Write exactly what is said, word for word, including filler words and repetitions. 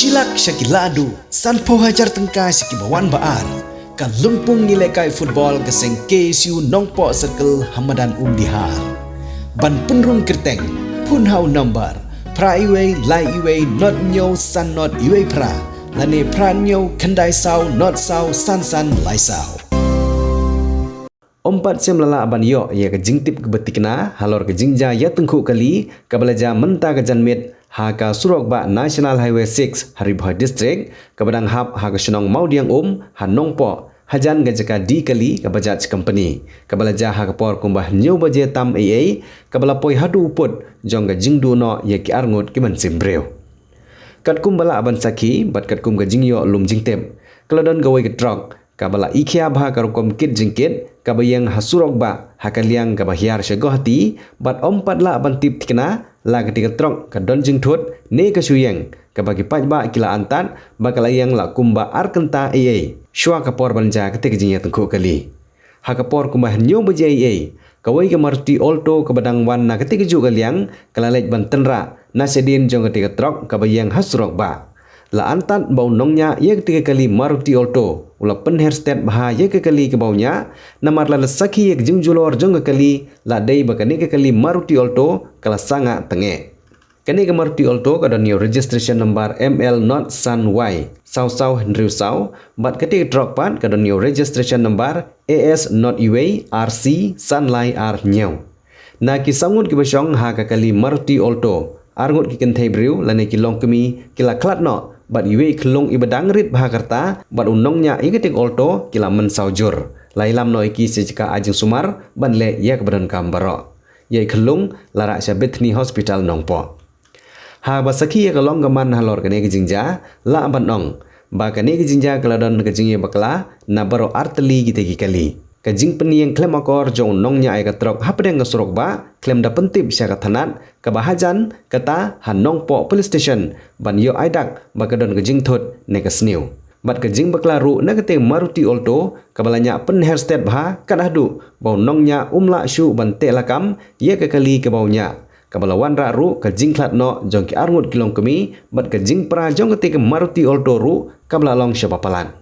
Shi lak sha ki ladu, sanphew hajar tyngka sha ki ba wan ba ar. Ka lympung ngi lehkai football ka seng K S U Nongpoh Circle ha madan Umdihar. Ban pynrung kyrteng, phone ha u number phra wei lai wei not hynñiew san not wei phra, lane phra hynñiew khyndai saw not saw san san lai saw. Ym pat shem la lah ban ïoh ïa ka jingtip kaba tikna halor ka jingjia ïatyngkhuh kali kaba la jia mynta ka janmiet ha ka surok bah National Highway six ha Ri Bhoi District, kaba dang hap ha ka shnong Mawdiangum ha Nongpoh, hajan ka jaka die kali kaba jait company, kaba la jia ha ka por kumba hynñiew baje tam eiei, kaba la poi haduh u pud jong ka jingduh noh ïa ki arngut ki mynsiem briew. Katkum ba lah ban sakhi bad katkum ka jingïoh lum jingtip, ka la don kawei ka trok kaba la ikhia bha ka rukom kit jingkit kaba ïeng ha surok bah ha ka liang kaba hiar sha Guwahati, bad ym pat lah ban tip tikna la katei ka trok ka don jingthut ne ka shu ïeng, kaba ki paidbah ki la antad ba ka la ïeng la kumba ar kynta eiei shuwa ka por ban jia katei ka jingïatyngkhuh kali. Ha ka por kumba hynñiew baje eiei, kawei ka Maruti Alto kaba dang wan na katei kajuh ka liang ka la leit ban tynrah na shadien jong katei ka trok kaba ïeng ha surok bah. La antad ba u nongñiah ïa katei ka kali Maruti Alto u la pynher stet bha ïa ka kali kaba u ñiah, namar lada sakhi ïa ka jingjulor jong ka kali, la dei ba kane ka kali Maruti Alto ka la sangah tyngeh. Kane ka Maruti Alto ka don ïa u registration number M L not san Y saw saw hynriew saw, bad katei ka trok pat ka don ïa u registration number A S not wei R C san lai ar hynñiew. Na ki saw ngut kiba shong ha ka kali Maruti Alto, arngut ki kynthei briew lane ki longkmie ki la khlad noh, bad iwei i khyllung iba dang rit bha ka rta bad u nongñiah ïa katei ka Alto ki la mynsaw jur. La ïalam noh ïa ki sha jaka ai jingsumar ban leh ïa kaba donkam baroh. Ïa i khyllung la rah sha Bethany Hospital Nongpoh. Haba sakhi ïa ka long ka man halor kane ka jingjia, lah ban ong ba kane ka jingjia ka la don ka jingïabakla na baroh artylli kitei ki kali. Ka jingpynïeng khlem akor jong u nongñiah ïa ka trok hapdeng ka surok bah khlem da pyntip sha ka thanat, kaba hajan kata ha Nongpoh Police Station ban ïoh ai dak ba ka don ka jingthut ne ka sniew. Bad ka jingbakla ruh na katei ka Maruti Alto kaba la ñiah pynher stet bha kat haduh ba u nongñiah um lah shuh ban teh lakam ïa ka kali kaba u ñiah, kaba la wanrah ruh ka jingkhlad noh jong ki arngut ki longkmie bad ka jingpra jong katei ka Maruti Alto ruh kaba la long shaba palat.